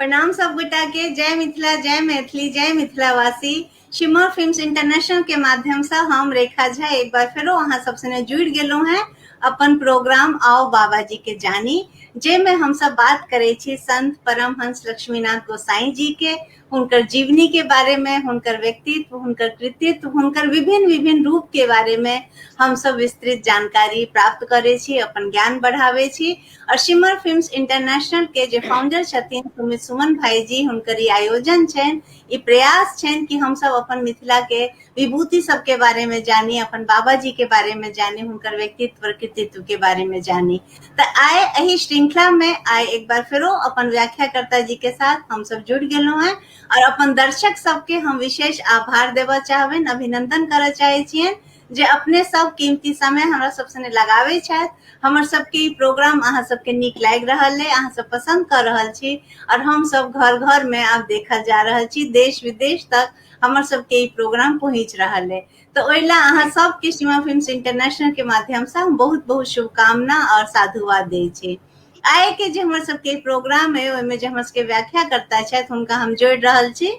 प्रणाम सब गोटा के, जय मिथिला, जय मैथिली, जय मिथिलावासी। शिमर फिल्म्स इंटरनेशनल के माध्यम से हम रेखा झा एक बार फेरो अहाँ सब सने जुड़ि गेलहुँ हैं अपन प्रोग्राम आओ बाबा जी के जानी, जाहिमे हम सब बात करै छी संत परमहंस लक्ष्मीनाथ गोसाई जी के, हुनकर जीवनी के बारे में, हुनकर व्यक्तित्व, हुनकर कृतित्व, हुनकर विभिन्न विभिन्न रूप के बारे में हम सब विस्तृत जानकारी प्राप्त करै छी, अपन ज्ञान बढ़ाबै छी। और शिमर फिल्म्स इंटरनेशनल के जे फाउंडर छथिन सुमित सुमन भाईजी, हुनकर ई आयोजन छनि, ई प्रयास छनि कि हम सब अपन मिथिला के विभूति सबके बारे में जानी, अपन बाबा जी के बारे में जानी, हुनकर व्यक्तित्व और कृतित्व के बारे में जानी। तो आए एही श्रृंखला में आए एक बार फेरो अपन व्याख्याकर्ता जी के साथ हम सब जुड़ गेलहुँ हैं और अपन दर्शक सबके हम विशेष आभार देबऽ चाहबनि, अभिनंदन करऽ चाहै छियनि जे अपने सब कीमती समय हमरा सब सने लगाबै छथि। हमर सबके ई प्रोग्राम अहाँ सबके नीक लागि रहल अइ, अहाँ सब पसंद कऽ रहल छी और हम सब घर घर में आब देखल जा रहल छी, देश विदेश तक हमर सबके ई प्रोग्राम पहुँच रहल अइ। तऽ ओहि लए अहाँ सबके सीमा फिल्म्स इंटरनेशनल के माध्यम से हम बहुत बहुत शुभकामना और साधुवाद दै छी। आइ के जे हमर सबके प्रोग्राम अइ ओहिमे जे हमर सबके व्याख्याकर्ता छथि हुनका हम जोड़ि रहल छी।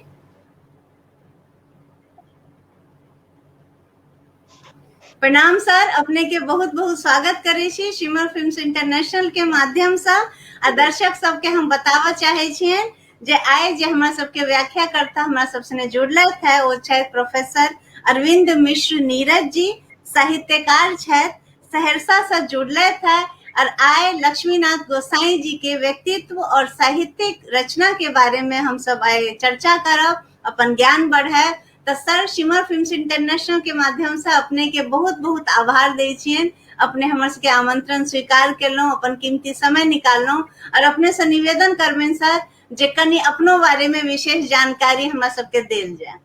प्रणाम सर, अपने के बहुत बहुत स्वागत करै छी शिमर फिल्म्स इंटरनेशनल के माध्यम से। आ दर्शक सबके हम बताबऽ चाहै छियनि जे आइ जे हमरा सबके व्याख्याकर्ता हमरा सब सने जुड़लथि है ओ छथि प्रोफेसर अरविंद मिश्र नीरज जी, साहित्यकार छथि, सहरसा से जुड़लथि है और आइ लक्ष्मीनाथ गोसाई जी के व्यक्तित्व और साहित्यिक रचना के बारे में हम सब आइ चर्चा करब, अपन ज्ञान बढ़ायब। तऽ सर, शिमर फिल्म्स इंटरनेशनल के माध्यम से अपने के बहुत बहुत आभार दै छियनि। अपने हमर सबके आमंत्रण स्वीकार केलहुँ, अपन कीमती समय निकाललहुँ और अपने से निवेदन करबनि सर जे कनि अपनो बारे में विशेष जानकारी हमरा सबके देल जाय।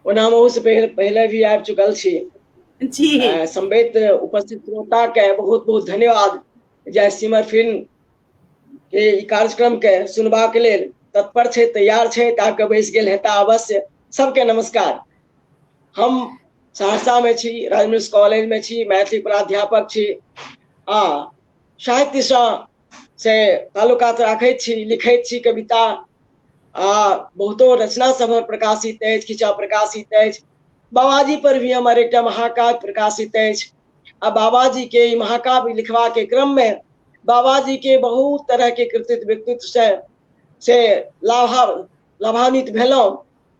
ओना हम ओहू से पहिले भी आबि चुकल छी जी। संवेद उपस्थित श्रोता के बहुत बहुत धन्यवाद जे सिमर फिल्म के ई कार्यक्रम के सुनबाक लेल तत्पर छै, तैयार छै, ताकि बैस गेल हेता अवश्य। सबके नमस्कार। हम सहरसा में छी, राजमिस कॉलेज में छी, मैथिली प्राध्यापक छी आ साहित्यसँ से ताल्लुकात राखैत छी, लिखैत छी कविता आ बहुतो रचना सब प्रकाशित अछि, किछु अप्रकाशित अछि। बाबाजी पर भी हमर एकटा महाकाव्य प्रकाशित अछि आ बाबाजी के ई महाकाव्य लिखबा के क्रम में बाबाजी के बहुत तरह के कृतित्व व्यक्तित्व से लाभान्वित भेलहुँ।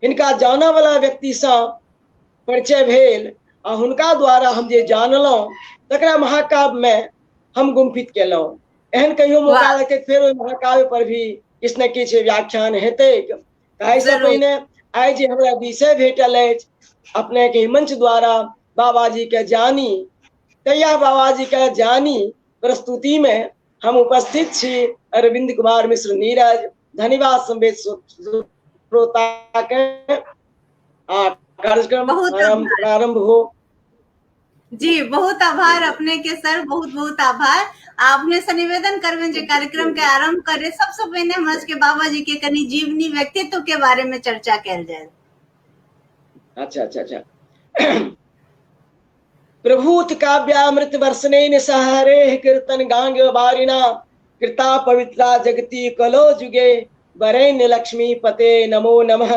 हिनका जानऽ वाला व्यक्तिसँ परिचय भेल आ हुनका द्वारा हम जे जानलहुँ तकरा महाकाव्य में हम गुम्फित केलहुँ। एहन कहियो मौका लगतै फेर ओहि महाकाव्य पर भी किछु ने किछु व्याख्यान हेतैक। एहिसँ पहिने आइ जे हमरा विषय भेटल अछि अपने के मंच द्वारा बाबाजी के जानी, तैया बाबाजी के जानी प्रस्तुति में हम उपस्थित छी अरविंद कुमार मिश्र नीरज। धन्यवाद संवेद श्रोता के। आ कार्यक्रम प्रारंभ हो। जी, बहुत आभार अपने के सर, बहुत बहुत आभार। आ अपने से निवेदन करबनि जे कार्यक्रम के आरंभ करे सबसे पहिने हमरा सबके बाबा जी के कनि जीवनी व्यक्तित्व के बारे में चर्चा कयल जाय। अच्छा अच्छा अच्छा। प्रभूत काव्यामृत वर्षनेन सहरे कीर्तन गांग बारिणा कृता पवित्रा जगती कलो जुगे वरेण्य लक्ष्मी पते नमो नमः,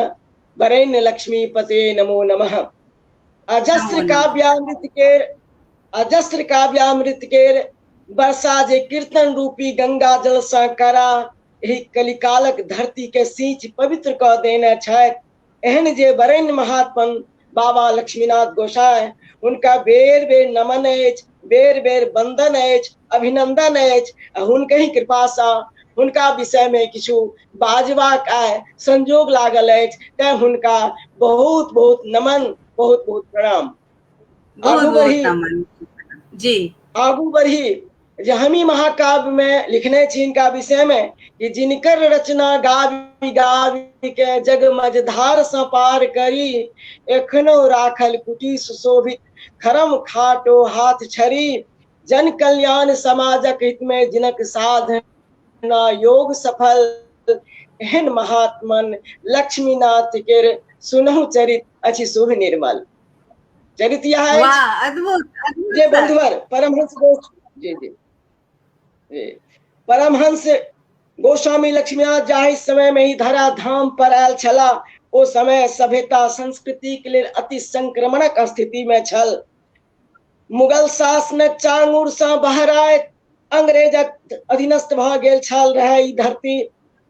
वरेण्य लक्ष्मी पते नमो नमः। अजस्र काव्यामृत के अजस्र काव्यामृत के वर्षा जे कीर्तन रूपी गंगा जल सँ करा एहि कलिकालक धरती के सींच पवित्र कऽ देने छथि, एहन जे वरेण्य महात्मन बाबा लक्ष्मीनाथ गोसाई, हुनका बेर बेर नमन अछि, बेर बेर वंदन अछि, अभिनंदन अछि। आ हुनकहि कृपासँ हुनका विषय में किछु बाजबाक आय संजोग लागल अछि, तें हुनका बहुत बहुत नमन, बहुत बहुत प्रणाम। आगू बढ़ी जी, आगू बढ़ी जे हमी महाकाव्य में लिखने छी इनका विषय में कि जिनकर रचना गाबी गाबी के जग मझधार सँ पार करी, एखनो राखल कुटी सुशोभित खरम खाटो हाथ छड़ी, जन कल्याण समाजक हित में जिनक साधना योग सफल, एहन महात्मन लक्ष्मीनाथ केर सुनहु चरित अछि शुभ निर्मल। चरित यह अद्भुत जे बंधुवर परमहंस जी जी जी परमहंस गोस्वामी लक्ष्मीनाथ जाहि समय में ई धरा धाम पर आयल छलाह, ओ समय सभ्यता संस्कृति के लेल अति संक्रमणक स्थिति में छल। मुगल शासनक चांगुर सँ बहराइत अंग्रेजक अधीनस्थ भऽ गेल छल रहै ई धरती,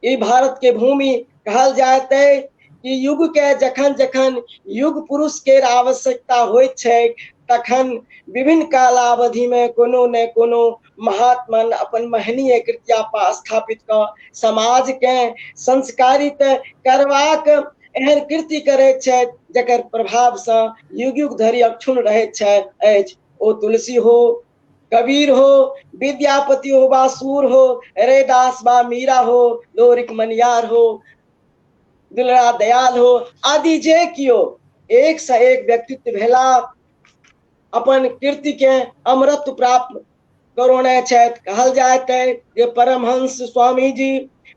ई भारत के भूमि। कहल जाइत अछि कि युग के जखन जखन युग पुरुष के आवश्यकता होइत छैक, तखन विभिन्न कालावधि में कोनो ने कोनो महात्मन अपन महनीय कृत्या स्थापित कऽ समाज के संस्कारित करबाक एहन कृति करैत छथि जकर प्रभाव सँ युग युग धरि अक्षुण्ण रहैत अछि। ओ तुलसी हो, कबीर हो, विद्यापति हो बा सूर हो, रैदास बा मीरा हो, लोरिक मनियार हो, दुलरा दयाल हो, आदि जे कियो एक सँ एक व्यक्तित्व भेला, अपन कीर्ति के अमरत्व प्राप्त करौने छथि। कहल जाइत अछि जे परमहंस स्वामी जी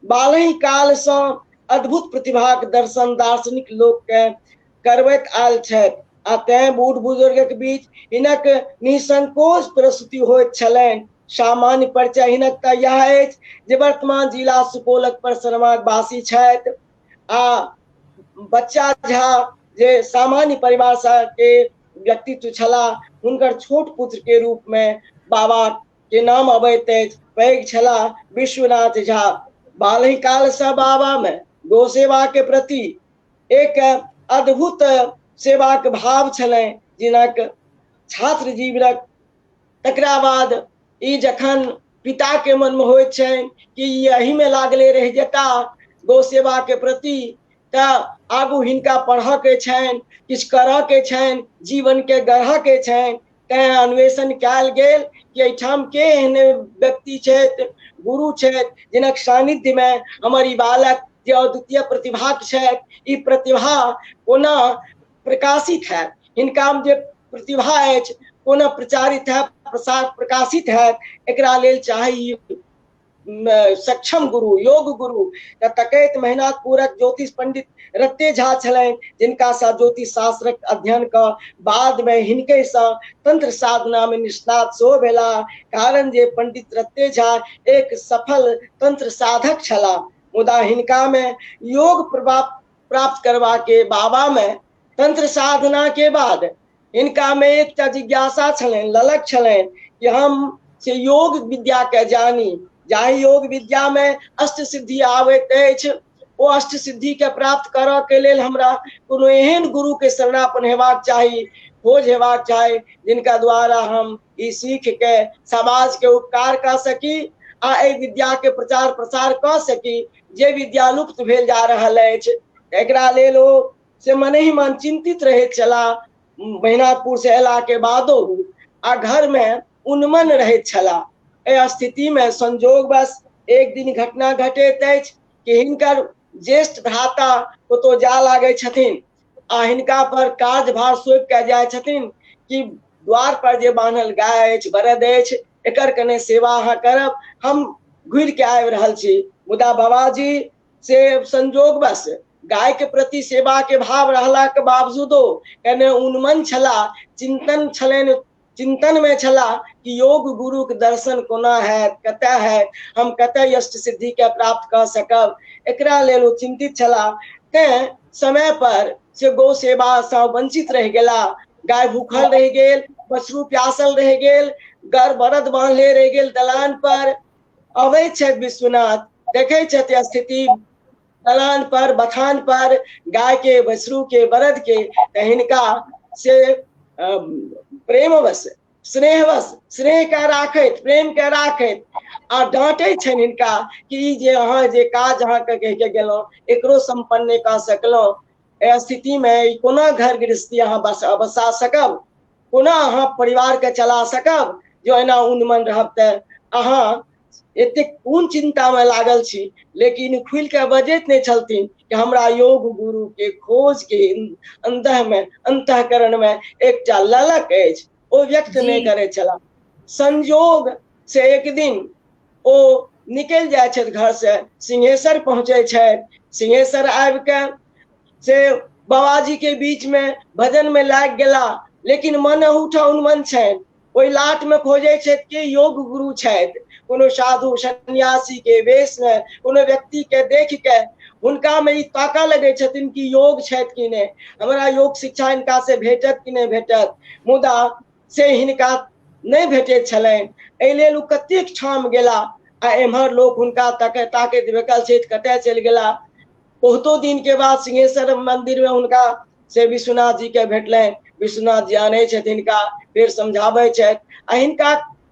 बालहि काल सँ अद्भुत प्रतिभाक दर्शन दार्शनिक लोक के करबैत आयल छथि आ तें बूढ़ बुजुर्गक बीच हिनक निसंकोच प्रस्तुति होइत छलनि। सामान्य परिचय हिनक तऽ इएह अछि जे वर्तमान जिला सुपौलक परसरमाक वासी छथि आ बच्चा झा जे सामान्य परिवार सँ के व्यक्तित्व छलाह, हुनकर छोट पुत्र के रूप में बाबा के नाम अबैत अछि। पैघ छलाह विश्वनाथ झा। बालहि काल सँ बाबा में गौ सेवा के प्रति एक अद्भुत सेवाक भाव छलनि जिनक छात्र जीवनक। तकरा बाद ई जखन पिता के मन में होइत छनि कि ई एही में लागले रहि जेता गौ सेवा के प्रति, तऽ आगू हिनका पढ़ऽ के छनि, किछु करऽ के छनि, जीवन के गढ़ऽ के छनि, तैं अन्वेषण कयल गेल कि एहिठाम के एहन व्यक्ति छथि, गुरु छथि, जिनक सानिध्य में हमर ई बालक जे अद्वितीय प्रतिभाक छथि, ई प्रतिभा कोना प्रकाशित हैत, हिनका में जे प्रतिभा अछि कोना प्रचारित हैत, प्रसार प्रकाशित हैत, एकरा लेल चाही सक्षम गुरु, योग गुरु। तऽ तकैत महिनाथपुरक ज्योतिष पंडित रत्ते झा छलनि, जिनका सँ ज्योतिष शास्त्रक अध्ययन कऽ बाद में हिनके सँ तंत्र साधना में निष्णात सेहो भेलाह। कारण जे पंडित रत्ते झा एक सफल तंत्र साधक छलाह, मुदा हिनका में योग प्राप्त करबा के बाबा में तंत्र साधना के बाद हिनका में एकटा जिज्ञासा छलनि, ललक छलनि कि हम से योग विद्या के जानी, जाहि योग विद्या में अष्ट सिद्धि आबैत अछि, ओ अष्ट सिद्धि के प्राप्त करऽ के लेल हमरा कोनो एहन गुरु के शरणापन्न हेबाक चाही, खोज हेबाक चाही, जिनका द्वारा हम ई सीख के समाज के उपकार कऽ सकी आ एहि विद्या के प्रचार प्रसार कऽ सकी, जे विद्या लुप्त भेल जा रहल अछि। एकरा लेल ओ से मने ही मन चिंतित रहैत छलाह महिनाथपुर से अयला के बादो, आ घर में उन्मन रहैत छलाह। एहि स्थिति में संजोगवश एक दिन घटना घटैत अछि कि हिनकर ज्येष्ठ भ्राता कतौ जा लागै छथिन आ हिनका पर कार्यभार सौंपि के जाइ छथिन कि द्वार पर जे बान्हल गाय अछि, बरद अछि, एकर कने सेवा अहाँ करब, हम घुरि के आबि रहल छी। मुदा बाबाजी से संजोगवश गाय के प्रति सेवा के भाव रहला के बावजूदो कने उन्मन छलाह, चिंतन छलनि, चिंतन में छलाह कि योग गुरु के दर्शन कोना हैत, कतय हैत, हम कतय अष्ट सिद्धि के प्राप्त कऽ सकब, एकरा लेल ओ चिंतित छलाह। तैं समय पर से गौ सेवा सँ वंचित रहि गेला। गाय भूखल रहि गेल, बछरू प्यासल रहि गेल, गर बरद बान्हले रहि गेल दलान पर। अबै छथि विश्वनाथ, देखै छथि स्थिति दलान पर, बथान पर गाय के, बछरू के, बरद के, तऽ हिनका से प्रेमवश, स्नेहवश, स्नेह के राखैत, प्रेम के राखैत आ डांटे छनि हिनका कि ई जे अहाँ जे काज अहाँके कहि के गेलहुँ एकरो सम्पन्न नहि कऽ सकलहुँ, एहि स्थिति में ई कोना घर गृहस्थी अहाँ बसा सकब, कोना अहाँ परिवार के चला सकब, जो एना उन्मन रहब तऽ अहाँ एतेक कोन चिंता में लागल छी। लेकिन खुलि के बजैत नहि छलथिन कि हमरा योग गुरु के खोज के अंतः में, अंतःकरण में एकटा ललक अछि, ओ व्यक्त नहि करै छलाह। संजोग से एक दिन ओ निकलि जाइ छथि घर से, सिंहेश्वर पहुँचै छथि। सिंहेश्वर आबि के से बाबाजी के बीच में भजन में लागि गेला, लेकिन मन अहूठाम उन्मन छनि। ओहि लाट में खोजै छथि कि योग गुरु छथि, कोनो साधु सन्यासी के वेश में कोनो व्यक्ति के देख के हुनका में ई ताकऽ लगै छथिन कि योग छथि कि नहि, हमरा योग शिक्षा हिनका से भेटत कि नहि भेटत। मुदा से हिनका नहि भेटैत छलनि। एहि लेल ओ कतेक ठाम गेला आ एम्हर लोक हुनका ताकैत बेकल छथि, कतय चलि गेला। बहुतो दिन के बाद सिंहेश्वर मंदिर में हुनका से विश्वनाथ जी के भेटलनि। विश्वनाथ जी आनै छथि हिनका, फेर समझाबै छथि आ हिनका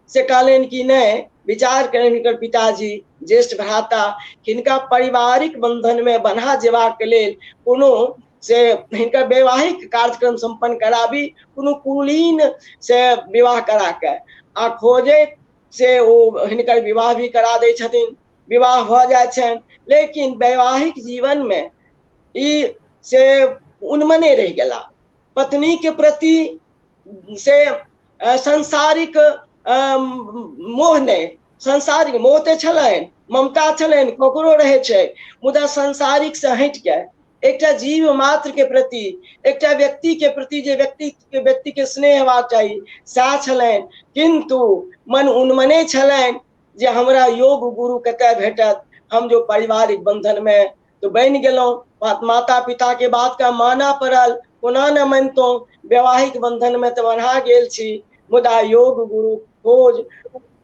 से कहलनि कि नहि, विचार कयलनि हिनकर पिताजी ज्येष्ठ भ्राता, हिनका पारिवारिक बंधन में बन्हा जेबाक लेल कोनो से हिनकर वैवाहिक कार्यक्रम सम्पन्न कराबी, कोनो कुलीन से विवाह करा के आ खोजैत से ओ हिनकर विवाह भी करा दै छथिन। विवाह भऽ जाइ छनि, लेकिन वैवाहिक जीवन में ई से उन्मने रहि गेला। पत्नी के प्रति से सांसारिक मोह नहि, सांसारिक मोह तऽ छलनि, ममता छलनि, ककरो रहै छै, मुदा सांसारिक से हटि के एकटा जीव मात्र के प्रति, एकटा व्यक्ति के प्रति जे व्यक्ति के स्नेह हेबाक चाही सएह छलनि। किन्तु मन उन्मने छलनि जे हमरा योग गुरु कतय भेटत, हम जो पारिवारिक बंधन में तो बनि गेलहुँ, माता पिता के बात का माना पड़ल, कोना न मानितहुँ, वैवाहिक बंधन में तऽ बन्हा गेल छी, मुदा योग गुरु खोज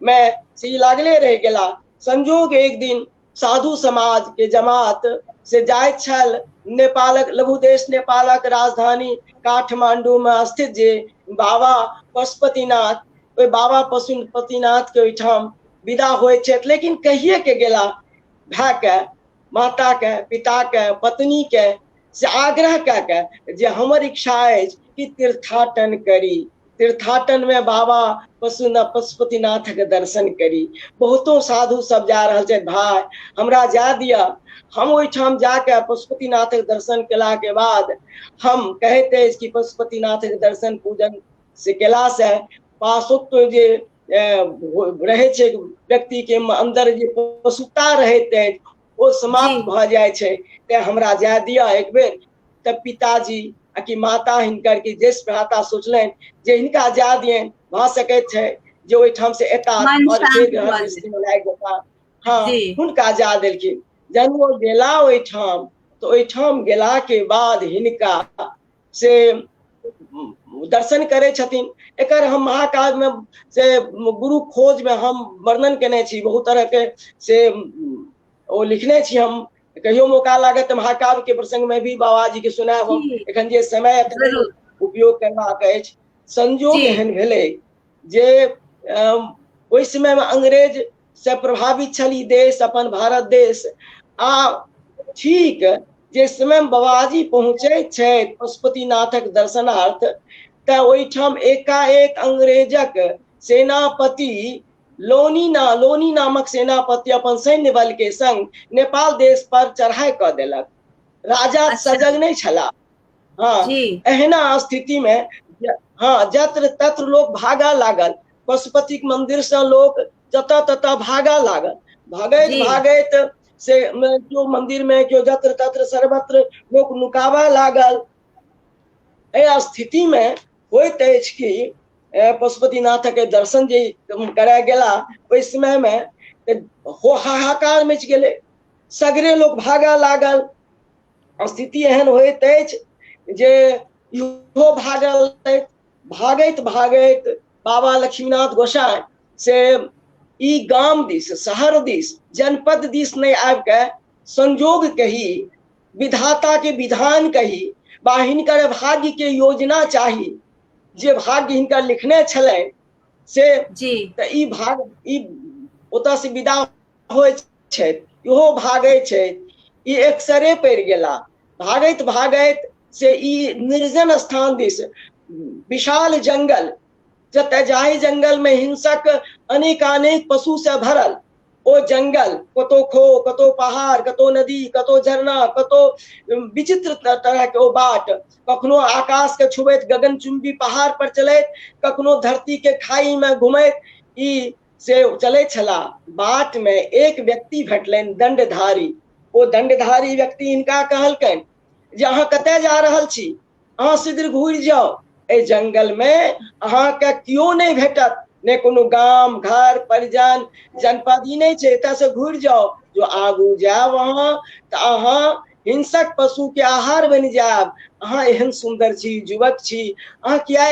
में से लागले रहि गेला। संजोग एक दिन साधु समाज के जमात से जाइत छल नेपालक लघु देश नेपालक राजधानी काठमांडू में स्थित जे बाबा पशुपतिनाथ, ओहि बाबा पशुपतिनाथ के ओहिठाम विदा होइत छथि। लेकिन कहिए के गेला भाय के, माता के, पिता के, पत्नी के से आग्रह कए के जे हमर इच्छा अछि कि तीर्थाटन करी, तीर्थाटन में बाबा पशुपतिनाथ के दर्शन करी। बहुतो साधु सब जा रहल छथि, भाय हमरा जा दिअ, हम ओहिठाम जाके पशुपतिनाथ के दर्शन केला के बाद हम कहैत अछि कि पशुपतिनाथ के दर्शन पूजन से केला से पाशुत्व जे रहै छै व्यक्ति के अंदर जे पशुता रहैत अछि ओ समाप्त भऽ जाइ छै, तें हमरा जाय दिअ एक बेर। तऽ पिताजी आ कि माता हिनकर कि ज्येष्ठ भ्राता सोचलनि जे हिनका जा दियनि, भऽ सकैत छै जे ओहिठाम से एता और फेर गृहस्थी में लागि जेता। हाँ, हुनका जा देलखिन। जहन ओ गेला ओहिठाम तऽ ओहिठाम गेला के बाद हिनका से दर्शन करै छथिन। एकर हम महाकाव्य में से गुरु खोज में हम वर्णन केने छी, बहुत तरह के से ओ लिखने छी हम। कहियो मौका लागत तऽ महाकाव्य के प्रसंग में भी बाबा जी के सुनायब हम। एखन जे समय उपयोग करबाक अछि। संजोग एहन भेलै जे ओहि समय में अंग्रेज से प्रभावित छल ई देश, अपन भारत देश। आ ठीक जे समय में बाबाजी पहुँचै छथि पशुपतिनाथक दर्शनार्थ, तऽ ओहिठाम एकाएक अंग्रेजक सेनापति लोनी नामक सेनापति अपन सैन्य बल के संग नेपाल देश पर चढ़ाई कऽ देलक। राजा सजग नहि छलाह। हाँ, एहना स्थिति में हाँ जत्र तत्र लोक भागा लागल। पशुपतिक मंदिर से लोक जतऽ ततऽ भागा लागल। भागैत भागैत से केओ मंदिर में, केओ जत्र तत्र सर्वत्र लोक नुकाबऽ लागल। एहि स्थिति में होइत अछि कि पशुपतिनाथ के दर्शन जे करय गेला ओहि समय में हो हाहाकार मचि गेलै, सगरे लोक भागऽ लागल। स्थिति एहन होइत अछि जे इहो भागल, भागैत भागैत बाबा लक्ष्मीनाथ गोसाई से ई गाम दिस, शहर दिस, जनपद दिस नहि आबि के संजोग कही, विधाता के विधान कही, बा हिनकर भाग्य के योजना चाही, जे भाग्य हिनकर लिखने छलनि से तऽ ई भाग ई ओतऽ से विदा होइ छथि, इहो भागै छथि। ई एकसरे पड़ि गेला। भागैत भागैत से ई निर्जन स्थान दिस, विशाल जंगल, जतय जाहि जंगल में हिंसक अनेकानेक पशु से भरल ओ जंगल, कतौ खो, कतौ पहाड़, कतौ नदी, कतौ झरना, कतौ विचित्र तरह के ओ बाट, कखनो आकाश के छुबैत गगनचुंबी पहाड़ पर चलैत, कखनो धरती के खाई में घुमैत ई से चलै छला। बाट में एक व्यक्ति भेटलनि दंडधारी। ओ दंडधारी व्यक्ति हिनका कहलकनि जे अहाँ कतय जा रहल छी, अहाँ शीघ्र घुरि जाउ, एहि जंगल में अहाँके केओ नहि भेटत, नहि कोनो गाम घर परिजन जनपद ई नहि छै, एतऽ से घुरि जाउ। जो आगू जायब अहाँ तऽ अहाँ हिंसक पशु के आहार बनि जायब। अहाँ एहन सुन्दर छी, युवक छी, अहाँ किया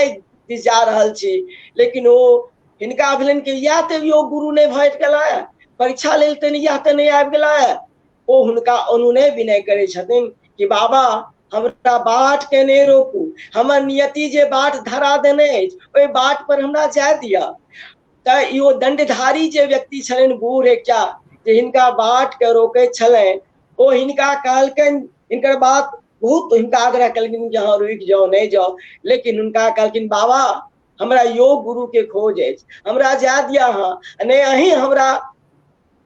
दिस जा रहल छी? लेकिन ओ हिनका भेलनि कि इएह तऽ योग गुरु नहि भेट गेला है, परीक्षा लेल तऽ इएह तऽ नहि आबि गेला है। ओ हुनका अनुनय विनय करै छथिन कि बाबा हमरा बाट के नहि रोकू, हमर नियति जे बाट धरा देने अछि ओहि बाट पर हमरा जाय दिअ। तऽ ई ओ दंडधारी जे व्यक्ति छलनि, बूढ़ एकटा जे हिनका बाट के रोकै छलनि, ओ हिनका कहलकनि, हिनकर बात बहुत हिनका आग्रह केलखिन कि अहाँ रुकि जाउ, नहि जाउ। लेकिन हुनका कहलखिन बाबा हमरा योग गुरु के खोज अछि, हमरा जाय दिअ अहाँ, नहि अहीं हमरा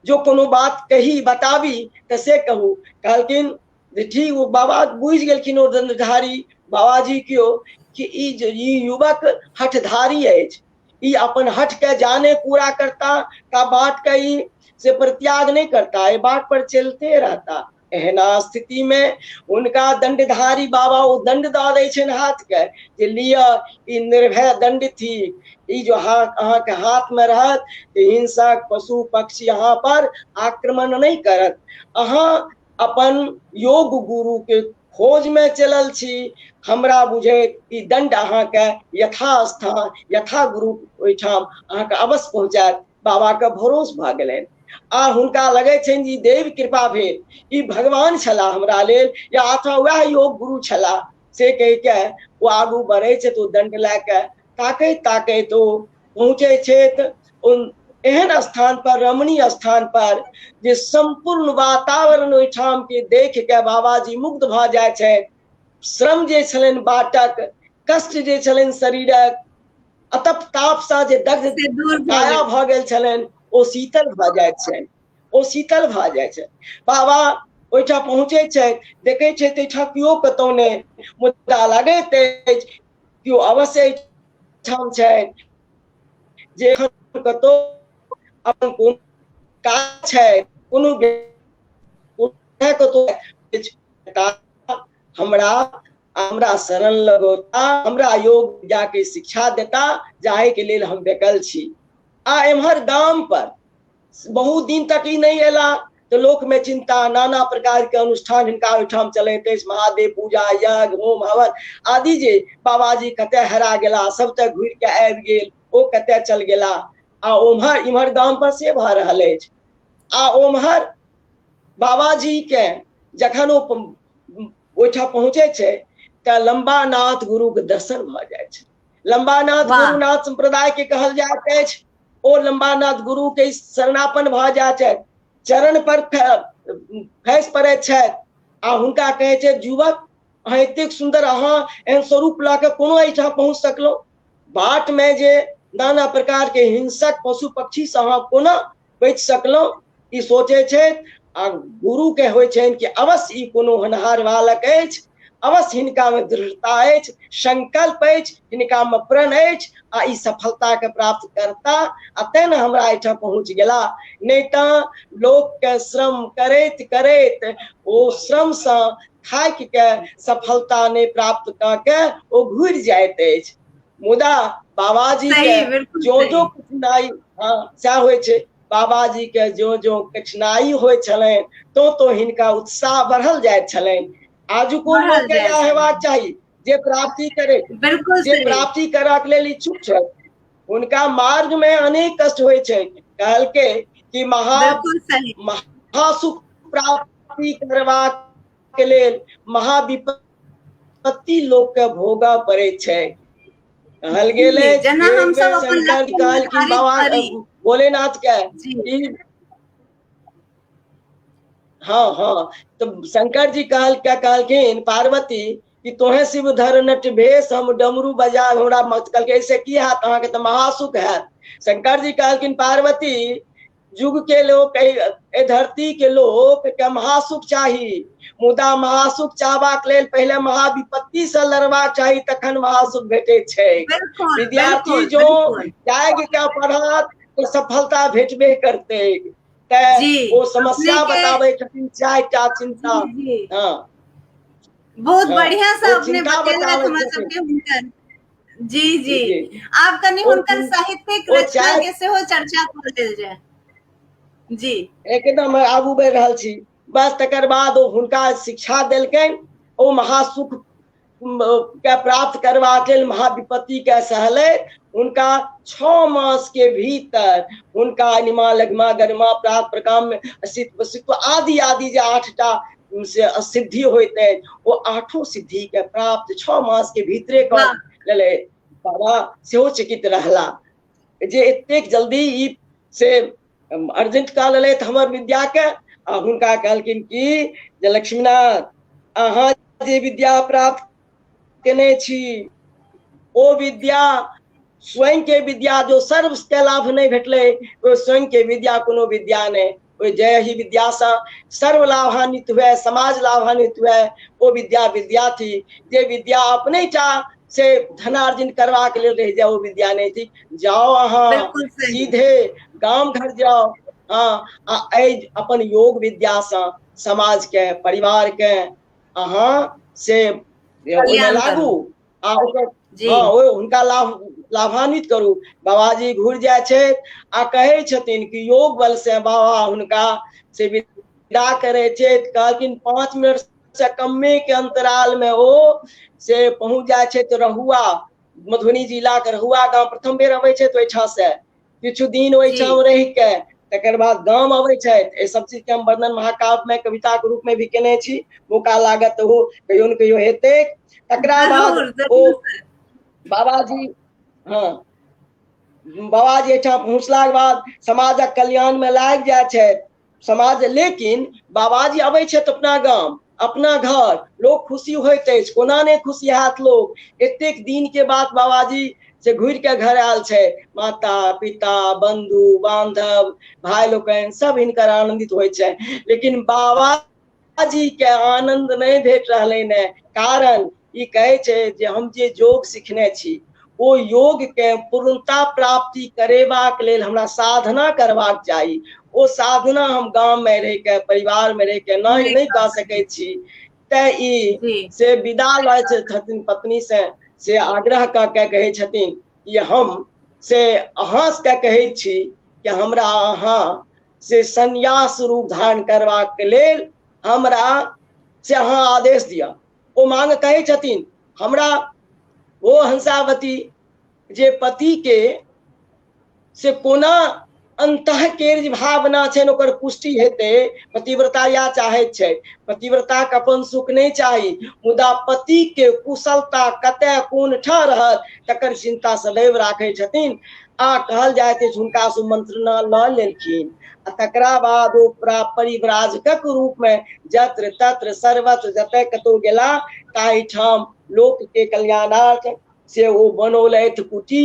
जो कोनो बात कही बताबी तऽ से कहू। कहलखिन जे ठीक। ओ बाबा बुझि गेलखिन, ओ दंडधारी बाबाजी केओ कि ई जे ई युवक हठधारी अछि, ई अपन हठ के जाने पूरा करता का बाट के ई से परित्याग नहीं करता, ये बाट पर चलते रहता। एहना स्थिति में हुनका दंडधारी बाबा ओ दंड दऽ दै छनि हाथ के जे लिअ ई निर्भय दंड थी, ई जो हाथ अहाँ के हाथ में रहत हिंसक पशु पक्षी अहाँ पर आक्रमण नहीं करत। अहाँ अपन योग गुरु के खोज में चलल छी, हमरा बुझैत ई दंड अहाँ के यथास्थान यथा गुरु ओहिठाम अहाँ के अवश्य पहुँचायत। बाबा के भरोस भऽ गेलनि आ हुनका लगै छनि जे ई देव कृपा भेल, ई भगवान छलाह हमरा लेल या अथवा वएह योग गुरु छलाह, से कहि के ओ आगू बढ़ै छथि। ओ दंड लए के ताकैत ताकैत ओ पहुँचै छथि एहन स्थान पर, रमणीय स्थान पर, जे सम्पूर्ण वातावरण ओहिठाम के देख के बाबाजी मुग्ध भऽ जाइ छथि। श्रम जे छलनि बाटक, कष्ट जे छलनि शरीरक, अतप ताप सँ जे दग्ध काया भऽ गेल छलनि ओ शीतल भऽ जाइत छनि, ओ शीतल भऽ जाइ छै। बाबा ओहिठाम पहुँचै छथि, देखै छथि एहिठाम केओ कतौ नहि, मुदा लगैत अछि केओ अवश्य एहिठाम छथि जे कतौ अपन कोनो काज छै, कोनो कतौ हमरा हमरा शरण लगौता, हमरा योग विद्या के शिक्षा देता, जाहि के लेल हम बेकल छी। आ एम्हर गाम पर बहुत दिन तक ई नहि एला तऽ लोक में चिंता, नाना प्रकार के अनुष्ठान हिनका ओहिठाम चलैत अछि, महादेव पूजा, यज्ञ, होम हवन आदि, जे बाबाजी कतय हेरा गेला, सब तऽ घुरि के आबि गेल, ओ कतय चल गेला। आ ओम्हर इम्हर गाम पर से भऽ रहल अछि। आ ओम्हर बाबाजी के जखन ओ ओहिठाम पहुँचे छै तऽ लम्बानाथ गुरु के दर्शन भऽ जाइ छै। लम्बानाथ गुरुनाथ संप्रदाय के कहल जाइत अछि। ओ लम्बानाथ गुरु के शरणापन्न भऽ जाइ छथि, चरण पर खसि पड़ैत छथि आ हुनका कहै छै युवक अहाँ एतेक सुन्दर, अहाँ एहन स्वरूप लऽ के कोनो एहिठाम पहुँच सकलहुँ? बाट में जे नाना प्रकार के हिंसक पशु पक्षी से अहाँ कोना बचि सकलहुँ? ई सोचै छथि आ गुरु के होइ छनि कि अवश्य ई कोनो होनहार बालक अछि, अवश्य हिनका में दृढ़ता अछि, संकल्प अछि, हिनका में प्रण अछि आ ई सफलता के प्राप्त करता आ तें ने हमरा एहिठाम पहुँच गेला। नहि तऽ लोक के श्रम करैत करैत ओ श्रम सँ थाकि के सफलता नहि प्राप्त कऽ के ओ घुरि जाइत अछि। मुदा बाबाजी के जो जो कठिनाई, हाँ सएह होइ छै, बाबाजी के जो जो कठिनाई होइ छलनि तो तो हिनका उत्साह बढ़ल जाइत छलनि। आजुको लोक के इएह हेबाक चाही जे प्राप्ति करे, बिल्कुल जे प्राप्ति करक लेल इच्छुक छै हुनका मार्ग में अनेक कष्ट होइ छै। कहलकै कि महासुख प्राप्ति करबाक के लेल महाविपत्ति लोक के भोगऽ पड़ै छै। कहल गेल अछि जेना हम सब अपन शंकर कहलखिन बाबा भोलेनाथ के, हाँ हाँ, तो शंकर जी कहल क्या कहलखिन पार्वती कि तोहे शिव धर नट भेष हम डमरू बजा हमरा मत। कहलकै ऐसे की हैत अहाँके तऽ महासुख हैत। शंकर जी कहलखिन पार्वती युग के लोक, एहि धरती के लोक के महासुख चाही, मुदा महासुख चाहबाक लेल पहिले महाविपत्ति से लड़बाक चाही तखन महासुख भेटै छै। विद्यार्थी जो त्याग के पढ़त तऽ सफलता भेटबे करतै। तऽ ओ समस्या बताबै छथिन चारिटा चिंता। हाँ बहुत बढ़िया से अपने बतेलथि हमरा सबके हुनकर। जी जी। आब कनि हुनकर साहित्यिक रचना के सेहो चर्चा कऽ लेल जाय। जी। एकदम आगू बढ़ि रहल छी। बस तकर बाद ओ हुनका शिक्षा देलकनि, ओ महासुख के प्राप्त करबाक लेल महाविपत्ति के सहलै। हुनका 6 मास के भीतर हुनका अनिमा लघिमा गरिमा प्राप्त प्रकाम सित्व आदि आदि जे 8टा से सिद्धि होइत अछि, ओ 8 सिद्धि के प्राप्त 6 मास के भीतरे कऽ लेलै। बाबा सेहो चकित रहला जे एतेक जल्दी ई से अर्जित कऽ लेलथि हमर विद्या के। आ हुनका कहलखिन कि जे लक्ष्मीनाथ, अहाँ जे विद्या प्राप्त केने छी ओ विद्या स्वयं के विद्या जो सर्व के लाभ नहीं भेटलै, ओ स्वयं के विद्या कोनो विद्या नहीं। ओहि जय ही विद्या से सर्व लाभान्वित हुए, समाज लाभान्वित हुए, ओ विद्या विद्या थी। जे विद्या अपने टा से धनार्जन करबाक लेल रहि जाए ओ विद्या नहीं थी। जाओ अहाँ सीधे गाम घर जाओ, हाँ, आ एहि अपन योग विद्या से समाज के परिवार के अहाँ से ओहिमे लागू आ ओकर हाँ ओ हुनका लाभान्वित करू। बाबाजी घुरि जाइ छथि आ कहै छथिन कि योग बल से बाबा हुनका से विदा करै छथि। कहलखिन 5 मिनट से कमे के अंतराल में ओ से पहुँच जाइ छथि रहुआ, मधुबनी जिला के रहुआ गाँव प्रथम बेर अबै छथि ओहिठाम से। किछु दिन ओहिठाम रहि के तकर बाद गाम अबै छथि। एहि सब चीज के हम वर्णन महाकाव्य में कविता के रूप में भी केने छी, मौका लागत तऽ ओ कहियो ने कहियो हेतै। तकरा बाद ओ बाबाजी, हाँ बाबाजी एहिठाम पहुँचलाके बाद समाजक कल्याण में लागि जाइ छथि समाज। लेकिन बाबाजी अबै छथि अपना गाम अपना घर, लोक खुशी होइत अछि। कोना नहि खुशी हैत लोक, एतेक दिन के बाद बाबाजी से घुरि के घर आयल छै। माता पिता बंधु बांधव भाई लोकनि सब हिनकर आनंदित होइ छै। लेकिन बाबाजी के आनंद नहि भेट रहलनि हेँ। कारण ई कहै छै जे हम जे योग सिखने छी ओ योग के पूर्णता प्राप्ति करेबाक लेल हमरा साधना करबाक चाही। ओ साधना हम गाम में रहि के परिवार में रहि के नहि कऽ सकै छी। तैं ई से विदा लै छथिन पत्नी से, से आग्रह कऽ के कहै छथिन कि हम से अहाँ के कहै छी कि हमरा अहाँ से संन्यास रूप धारण करबाक लेल हमरा से अहाँ आदेश दिअ। ओ मांग कहै छथिन हमरा ओ हंसावती जे पति के से कोना अंतः के जे भावना छनि ओकर पुष्टि हेतै। पतिव्रता या चाहैत छै, पतिव्रता के अपन सुख नहि चाही, मुदा पति के कुशलता कतय कोन ठाँ रहत तकर चिंता सदैव राखै छथिन। आ कहल जाइत अछि हुनका से मंत्रणा लऽ लेलखिन आ तकरा बाद ओ परिव्राजकक रूप में जत्र तत्र सर्वत्र जतय कतौ गेला ताहिठाम लोक के कल्याणार्थ से ओ बनौलथि कुटी।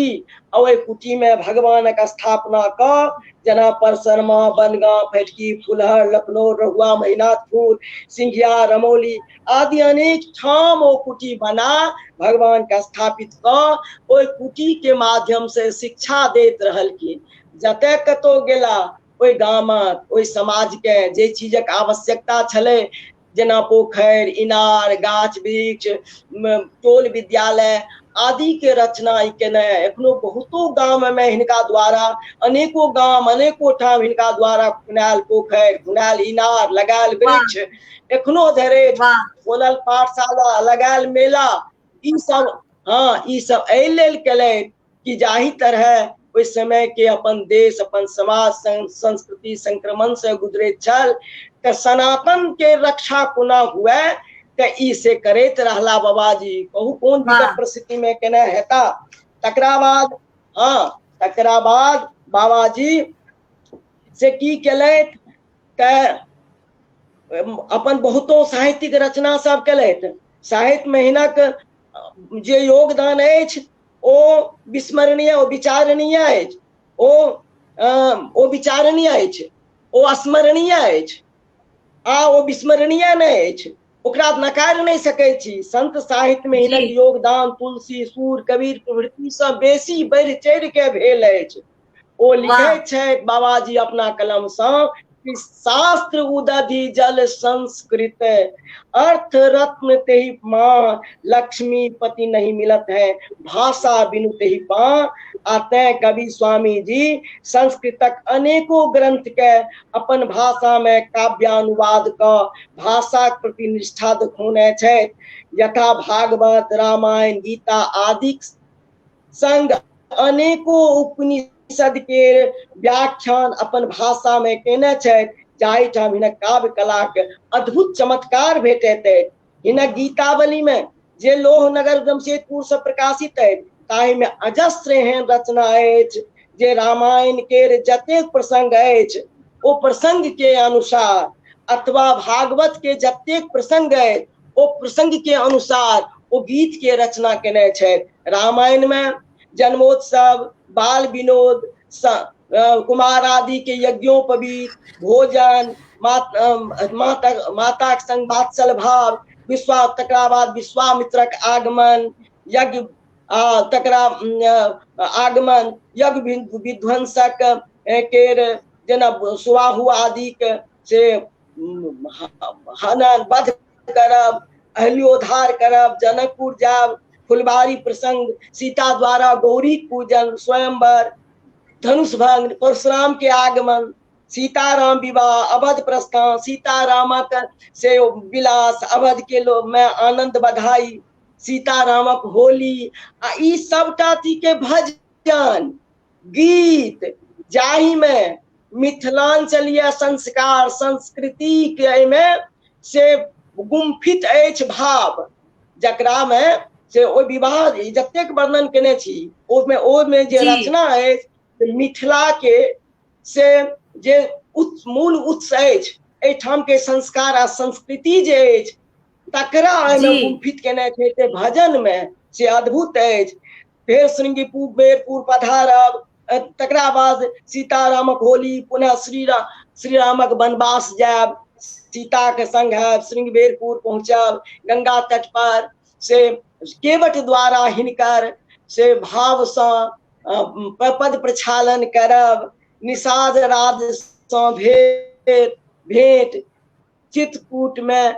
आ ओहि कुटी में भगवानक स्थापना कऽ जेना परसरमा, बनगांव, फटकी, फुलहर, लखनऊ, रहुआ, महिनाथपुर, सिंघिया, रमौली आदि अनेक ठाम ओ कुटी बना भगवान के स्थापित कऽ ओहि कुटी के माध्यम से शिक्षा दैत रहलखिन। जतय कतौ गेला ओहि गामक ओहि समाज के जे चीजक आवश्यकता छलै, जेना पोखरि, इनार, गाछ वृक्ष, टोल विद्यालय आदि के रचना ई केने। एखनो बहुतो गाम में हिनका द्वारा अनेको गाम अनेको ठाम हिनका द्वारा खुनायल पोखरि, खुनायल इनार, लगायल वृक्ष एखनो धरि, खोलल पाठशाला, लगायल मेला, ई सब, हाँ ई सब एहि लेल केलथि कि जाहि तरह ओहि समय के अपन देश अपन समाज संस्कृति संक्रमण से गुजरैत छल तऽ सनातन के रक्षा कोना हुए तऽ ई से करैत रहला बाबाजी। कहू कोन विकट परिस्थिति में केना हेता। तकरा बाद, हाँ तकरा बाद बाबाजी से की केलथि तऽ अपन बहुतो साहित्यिक रचना सब केलथि। साहित्य में हिनक जे योगदान अछि ओ विस्मरणीय, ओ विचारणीय अछि, ओ विचारणीय अछि, ओ स्मरणीय अछि आ ओ विस्मरणीय नहि अछि, ओकरा नकारि नहि सकै छी। संत साहित्य में हिनक योगदान तुलसी, सूर, कबीर प्रभृति सँ बेसी बढ़ि चढ़ि के भेल अछि। ओ लिखै छथि बाबाजी अपना कलम सँ कि शास्त्र उदधि जल संस्कृत अर्थ रत्न तेहि माँ लक्ष्मी पति नहीं मिलत है भाषा बिनु तेहि पा। आ तें कवि स्वामी जी संस्कृतक अनेको ग्रंथ के अपन भाषा में काव्यानुवाद क भाषा के प्रति निष्ठा देखौने छथि, यथा भागवत, रामायण, गीता आदि संग अनेको उपनिषद के व्याख्यान अपन भाषा में केने छथि, जाहिठाम हिनक काव्य कला के अद्भुत चमत्कार भेटैत अछि। हिनक गीतावली में जे लोहनगर जमशेदपुर से प्रकाशित अछि ताहि में अजस्र एहन रचना अछि जे रामायण के जतेक प्रसंग अछि ओ प्रसंग के अनुसार अथवा भागवत के जतेक प्रसंग अछि ओ प्रसंग के अनुसार ओ गीत के रचना केने छथि। रामायण में जन्मोत्सव, बाल विनोद, कुमार आदि के यज्ञोपवीत, भोजन, माता के संग वात्सल भाव, तकरा बाद विश्वामित्रक आगमन, यज्ञ तकरा आगमन, यज्ञ विध्वंसक केर जेना सुबाहु आदि के से हनन वध करब, अहल्योद्धार करब, जनकपुर जायब, फुलबाड़ी प्रसंग, सीता द्वारा गौरी पूजन, स्वयंवर, धनुष भंग, परशुराम के आगमन, सीताराम विवाह, अवध प्रस्थान, सीतारामक से विलास, अवध के लोग में आनंद बधाई, सीतारामक होली, आ ई सबटा चीज के भजन गीत जाहि में मिथिलांचलीय संस्कार संस्कृति के एहिमे से गुम्फित अछि भाव, जकरा में से ओहि विवाह जतेक वर्णन केने छी ओहिमे ओहिमे जे रचना अछि मिथिला के से जे मूल उत्स अछि एहिठाम के संस्कार आ संस्कृति जे अछि तकरा एहिमे गुम्फित केने छै से भजन में से अद्भुत अछि। फेर श्रृंगीपुर बेरपुर पधारब, तकरा बाद सीतारामक होली, पुनः श्रीरामक वनवास जायब, सीता के संग हैब, श्रृंगबेरपुर पहुँचब, गंगा तट पर से केवट द्वारा हिनकर से भाव सँ पद प्रक्षालन करब, निषाद राज सँ भेंट, चित्रकूट में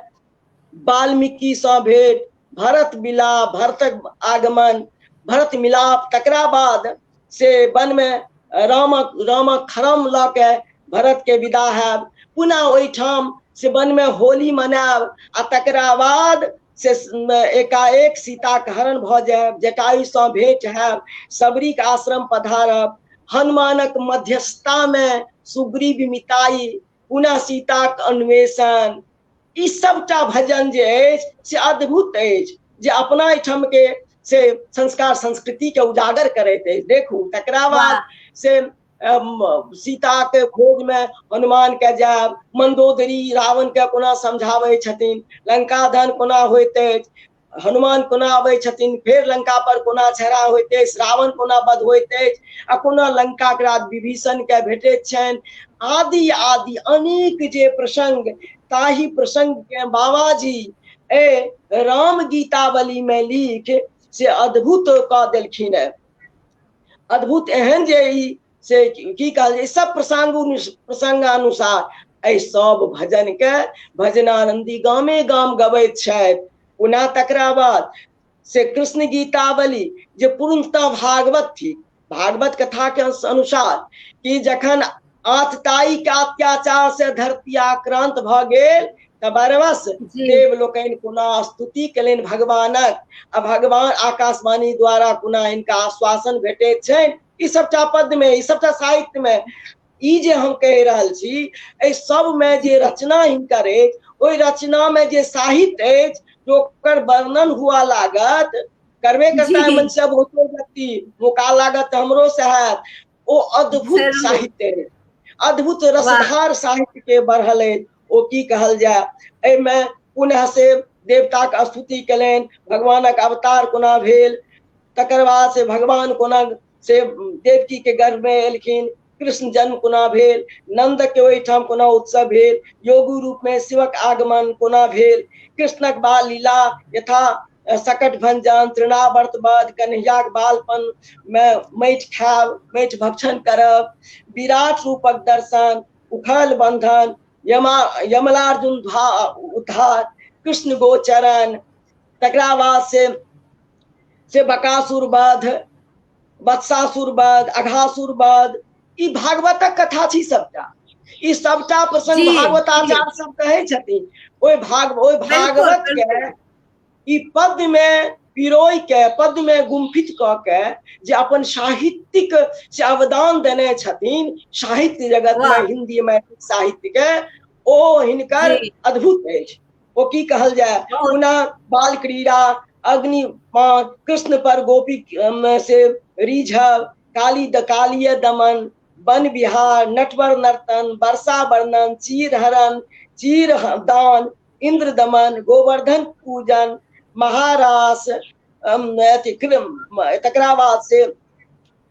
वाल्मीकि सँ भेंट, भरत विलाप, भरतक आगमन, भरत मिलाप, तकरा बाद से वन में रामक खरम लऽ के भरत के विदा हैब, पुनः ओहिठाम से वन में होली मनायब आ तकरा बाद से एकाएक सीताक हरण भऽ जायब, जटायु सँ भेंट हैब, सबरीक आश्रम पधारब, हनुमानक मध्यस्थता में सुग्रीव मिताई, पुनः सीताक अन्वेषण, ई सबटा भजन जे अछि से अद्भुत अछि जे अपना एहिठाम के से संस्कार संस्कृति के उजागर करैत अछि। देखू तकरा बाद से सीता के खोज में हनुमान के जायब, मंदोदरी रावण के कोना समझाबै छथिन, लंका दहन कोना होइत अछि, हनुमान कोना अबै छथिन, फेर लंका पर कोना छेड़ा होइत अछि, रावण कोना वध होइत अछि आ कोना लंका के राज विभीषण के भेटैत छनि, आदि आदि अनेक जे प्रसंग, ताहि प्रसंग के बाबाजी ए राम गीतावली में लिख से अद्भुत कऽ देलखिन हेँ। अद्भुत एहन जे ई से की कहल जाय, सब प्रसंगानुसार एहि सब भजन के भजनानंदी गामे गाम गबैत छथि। पुनः तकरा बाद से कृष्ण गीतावली जे पूर्णतः भागवत थी, भागवत कथा के अनुसार कि जखन आतताई के अत्याचार से धरती आक्रांत भऽ गेल तऽ बरबस देव लोकनि कोना स्तुति केलनि भगवानक आ भगवान आकाशवाणी द्वारा कोना हिनका आश्वासन भेटैत छनि, ई सबटा पद्य में, ई सबटा साहित्य में ई जे हम कहि रहल छी एहि सब में जे रचना हिनकर अछि ओहि रचना में जे साहित्य अछि जो ओकर वर्णन हुआ लागत, करबे करता है मन से बहुतो व्यक्ति मौका लागत हमरो से हैत, ओ अद्भुत साहित्य अछि, अद्भुत रसधार साहित्य के बढ़ल अछि। ओ की कहल जाय, एहिमे पुनः से देवताक स्तुति केलनि, भगवानक अवतार कोना भेल, तकर बाद से भगवान कोना से देवकी के गर्भ में एलखिन, कृष्ण जन्म कोना भेल, नंद के ओहिठाम कोना उत्सव भेल, योगी रूप में शिवक आगमन कोना भेल, कृष्णक बाल लीला यथा सकट भंजन, तृणावर्त वध, कन्हैयाक बालपन में माटि खायब, माटि भक्षण करब, विराट रूपक दर्शन, उखल बंधन, यमा यमलार्जुन उद्धार, कृष्ण गोचरण, तकरा बाद से बकासुर वध, वत्सासुर वध, अघासुर वध, ई भागवतक कथा छी सबटा। ई सबटा प्रसंग भागवताचार्य सब कहै छथिन। ओहि भाग ओहि भागवत के ई पद्य में पिरोय के, पद्य में गुम्फित कऽ के जे अपन साहित्यिक से अवदान देने छथिन साहित्य जगत में, हिंदी मैथिली साहित्य के, ओ हिनकर अद्भुत अछि। ओ की कहल जाय। पुनः बाल क्रीड़ा, अग्निमान, कृष्ण पर गोपी से रिझब, काली कालीय दमन, वन विहार, नटवर नर्तन, वर्षा वर्णन, चीर हरण, चीर दान, इंद्र दमन, गोवर्धन पूजन, महारास, तकरा बाद से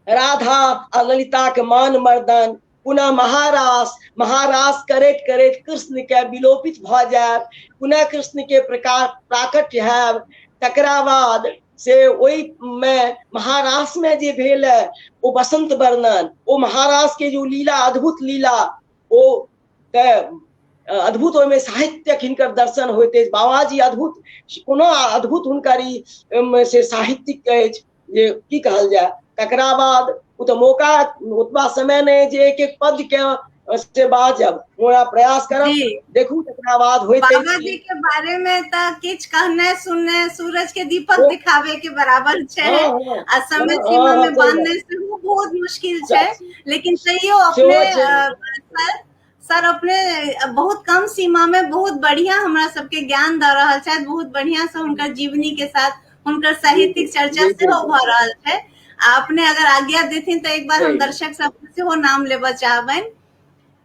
राधा आ ललिता के मान मर्दन, पुनः महारास, महारास करैत करैत कृष्ण के विलोपित भऽ जायब, पुनः कृष्ण के प्रकार प्राकट्य हैब, तकरा बाद से ओहिमे महारास में जे भेल है ओ बसंत वर्णन, ओ महारास के जो लीला, अद्भुत लीला, ओ तऽ अद्भुत ओहिमे साहित्यक हिनकर दर्शन होइत अछि। बाबाजी अद्भुत, कोनो अद्भुत हुनकर ई से साहित्यिक अछि जे की कहल जाय। तकरा बाद ओ तऽ मौका ओतबा समय नहि जे एक एक पद के से बाजब, मोरा प्रयास करब, देखू तकरा बाद होइत बाबा जी के बारे में तऽ किछु कहने सुनने सूरज के दीपक दिखावे के बराबर छै, आ समय सीमा में बांधने सेहो बहुत मुश्किल छै, लेकिन तैयो अपने सर अपने बहुत कम सीमा में बहुत बढ़िया हमरा सबके ज्ञान दऽ रहल छथि, बहुत बढ़िया से हुनकर जीवनी के साथ हुनकर साहित्यिक चर्चा सेहो भऽ रहल छै। आ अपने अगर आज्ञा देथिन तऽ एक बार हम दर्शक सब सेहो नाम लेबऽ चाहबनि।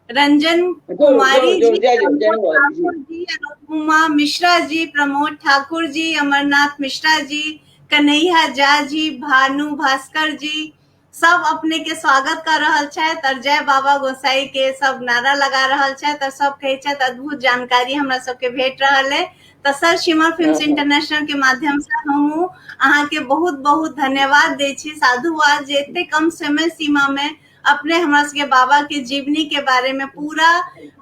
रंजन कुमारी जी, ठाकुर जी, अनुपमा मिश्रा जी, प्रमोद ठाकुर जी, अमरनाथ मिश्रा जी, कन्हैया झा जी, भानु भास्कर जी, सब अपने के स्वागत कर रहल छथि और जय बाबा गोसाई के सब नारा लगा रहल छथि और सब कहै छथि अद्भुत जानकारी हमरा सबके भेट रहल है। तऽ सर शिमर फिल्म्स इंटरनेशनल के माध्यम से हम अहाँ के बहुत बहुत धन्यवाद दै छी, साधुवाद जे एते कम समय सीमा में अपने हमरा सबके बाबा के जीवनी के बारे में पूरा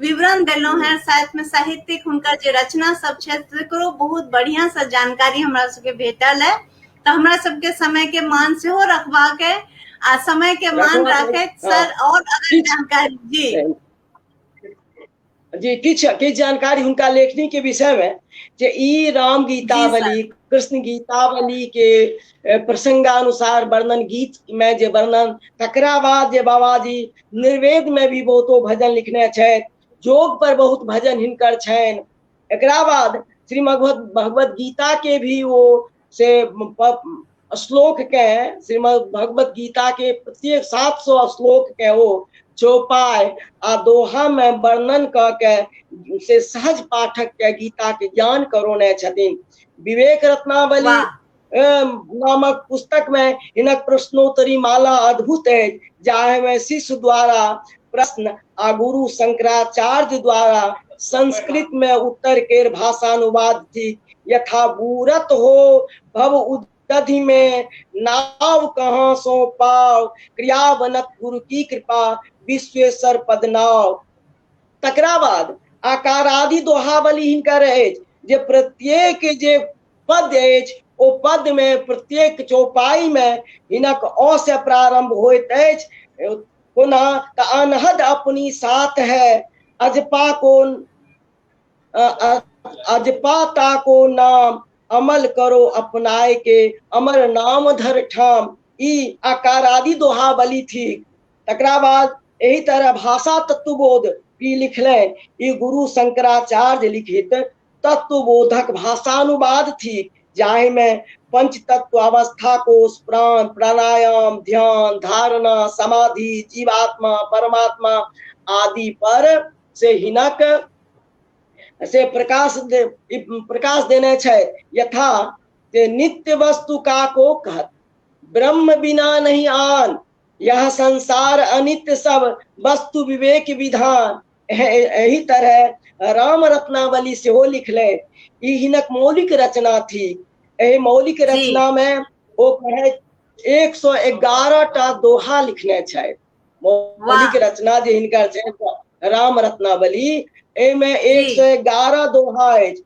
विवरण देलहुँ हैं, साथ में साहित्यिक हुनकर जे रचना सब छै तकरो बहुत बढ़िया से जानकारी हमरा सबके भेटल है। तऽ हमरा सबके समय के मान सेहो रखबाक है आ समय के मान राखैत सर और अगर जानकारी जी जी किछु किछु जानकारी हुनका लेखनी के विषय में जे ई राम गीतावली, कृष्ण गीतावली के प्रसंगानुसार वर्णन, गीत में जे वर्णन, तकरा बाद जे बाबाजी निर्वेद में भी बहुतो भजन लिखने छथि, योग पर बहुत भजन हिनकर छनि। एकरा बाद श्रीमद् भगवत गीता के भी ओ से श्लोक के, श्रीमद् भगवत गीता के प्रत्येक 700 श्लोक के ओ चौपाई आ दोहा में वर्णन क के से सहज पाठक के गीता के ज्ञान करौने छथिन। विवेक रत्नावली नामक पुस्तक में हिनक प्रश्नोत्तरी माला अद्भुत अछि, जाहि में शिष्य द्वारा प्रश्न आ गुरु शंकराचार्य द्वारा संस्कृत में उत्तर केर भाषानुवाद थी। यथा बूरत हो भव उदधि में नाव कहाँ सो पाव, क्रियावनत गुरु की कृपा विश्वेश्वर पदनाव। तकरा बाद आकारादि दोहावली हिनकर अछि जे प्रत्येक जे पद अछि ओ पद में प्रत्येक चौपाई में हिनक अ से प्रारंभ होइत अछि। कोना तऽ अनहद अपनी साथ है, अजपा को अजपा ता को नाम, अमल करो अपनाए के अमर नाम धर ठाम। ई आकारादि दोहावली थी। तकरा बाद एहि तरह भाषा तत्वबोध भी लिखलनि। ई गुरु शंकराचार्य लिखित तत्वबोधक भाषानुवाद थी, जाहि में पंच तत्व अवस्था कोश, प्राण, प्राणायाम, ध्यान, धारणा, समाधि, जीवात्मा, परमात्मा आदि पर से हिनक से प्रकाश देने छै। यथा ते नित्य वस्तु का को कहत, ब्रह्म बिना नहीं आन, यह संसार अनित्य सब वस्तु विवेक विधान। एहि तरह राम रत्नावली सेहो लिखले। ई हिनक मौलिक रचना थी। एहि मौलिक रचना में ओ कहे 111 टा दोहा लिखने छथि। मौलिक रचना जे हिनकर छै राम रत्नावली, एहिमे 111 दोहा अछि।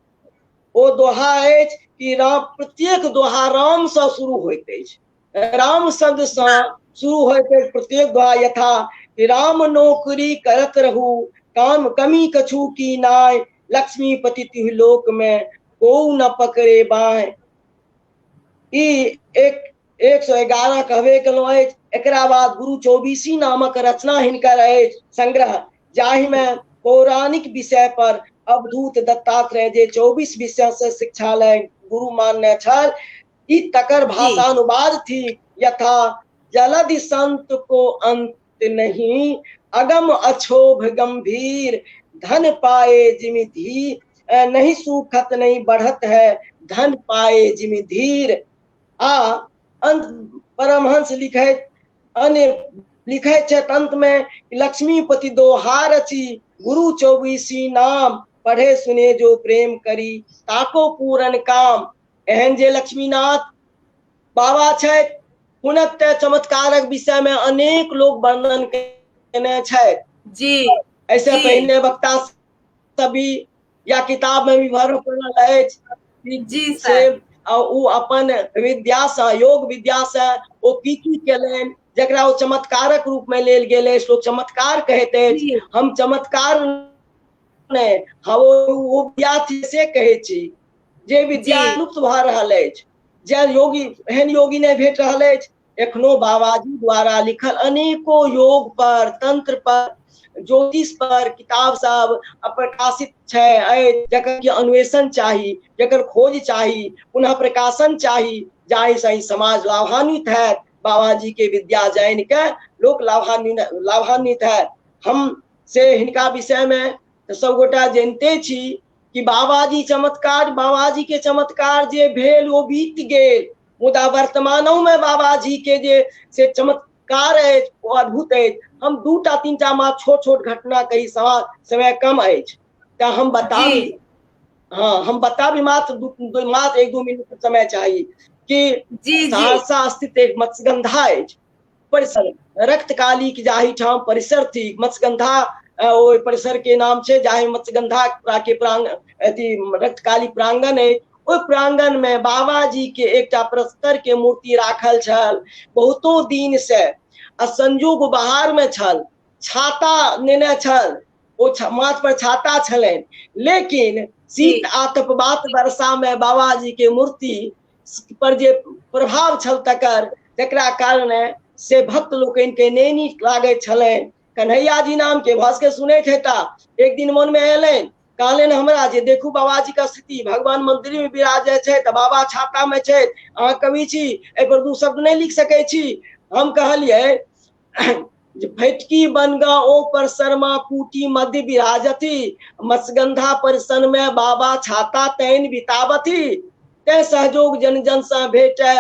ओ दोहा अछि कि राम, प्रत्येक दोहा रामसँ शुरू होइत अछि, राम शब्दसँ शुरू होइत अछि प्रत्येक दोहा। यथा कि राम नौकरी करत रहू, काम कमी कछु की नाय, लक्ष्मीपति तिहु लोक में को न पकड़े बाय। ई 111 कहबे केलहुँ अछि। एकरा बाद गुरु चौबीसी नामक रचना हिनकर अछि संग्रह, जाहिमे पौराणिक विषय पर अवधूत दत्तात्रेय जे 24 विषय से शिक्षा लय गुरु मानने छल, ई तकर भाषानुवाद थी। यथा जलधि संत को अंत नहीं, अगम अक्षोभ गंभीर, धन पाए जिमि धीर, नहीं सुखत नहीं बढ़त है, धन पाए जिमि धीर। आ अंत परमहंस लिखैत अन्य लिखैत छथि अंत में, लक्ष्मीपति दोहार रची, गुरु चौबीसी नाम, पढ़े सुने जो प्रेम करी, ताको पूरन काम। एहन जे लक्ष्मीनाथ बाबा छथि, हुनक तऽ चमत्कारक विषय में अनेक लोग वर्णन केने छथि जी। ऐसे पहिने वक्ता सभी या किताब में भी भर पड़ल अछि जी से ओ अपन विद्या से, योग विद्या से ओ की की केलनि, जकरा ओ चमत्कारक रूप में लेल गेल अछि। लोक चमत्कार कहैत अछि, हम चमत्कार नहि, हम ओ विद्या से कहै छी जे विद्या लुप्त भऽ रहल अछि, जे योगी एहन योगी नहि भेट रहल अछि। एखनो बाबाजी द्वारा लिखल अनेको योग पर, तंत्र पर, ज्योतिष पर किताब सब प्रकाशित छै, जकर कि अन्वेषण चाही, जकर खोज चाही, पुनः प्रकाशन चाही, जाहिसँ ई समाज लाभान्वित हैत। बाबाजी के विद्या जानि के लोक लाभान्वित हैत। हम से हिनका विषय में तऽ सबगोटा जनिते छी कि बाबाजी चमत्कार, बाबाजी के चमत्कार जे भेल ओ बीत गेल, मुदा वर्तमानो में बाबाजी के जे से चमत्कार अछि ओ अद्भुत अछि। हम दूटा तीनटा मात्र छोट छोट घटना कही, समय कम अछि तऽ हम बताबी। हाँ, हम बताबी मात्र मात्र 1-2 मिनट समय चाही कि सहरसा स्थित एक मत्स्यगंधा अछि परिसर, रक्तकाली के जाहि ठाम परिसर थी मत्स्यगंधा, ओ परिसर के नाम छै जाहि मत्स्यगंधा के प्रांग अथी रक्तकाली प्रांगण है। ओहि प्रांगण में बाबाजी के एकटा प्रस्तर के मूर्ति राखल छल बहुतो दिन से, आ संजोग बाहर में छल, छाता नेने छल, ओ माथ पर छाता छलनि, लेकिन शीत आतपवात वर्षा में बाबाजी के मूर्ति पर जे प्रभाव छल तकर, तकरा कारण से भक्त लोकनि के नहि नीक लागैत छलनि। कन्हैया जी नाम के भस के सुनैत हेता, एक दिन मन में एलनि, कहलनि हमरा जे देखू बाबाजी का स्थिति, भगवान मंदिर में विराजै छै तऽ बाबा छाता में छै, अहाँ कवि छी, एहि पर 2 शब्द नहि लिख सकै छी। हम कहलियै जे फटकी बनगा ओ पर शर्मा कूटी मध्य विराजती, मत्स्यगंधा परिसर में बाबा छाता तैन बिताबथि, तैं सहयोग जन जन से भेटे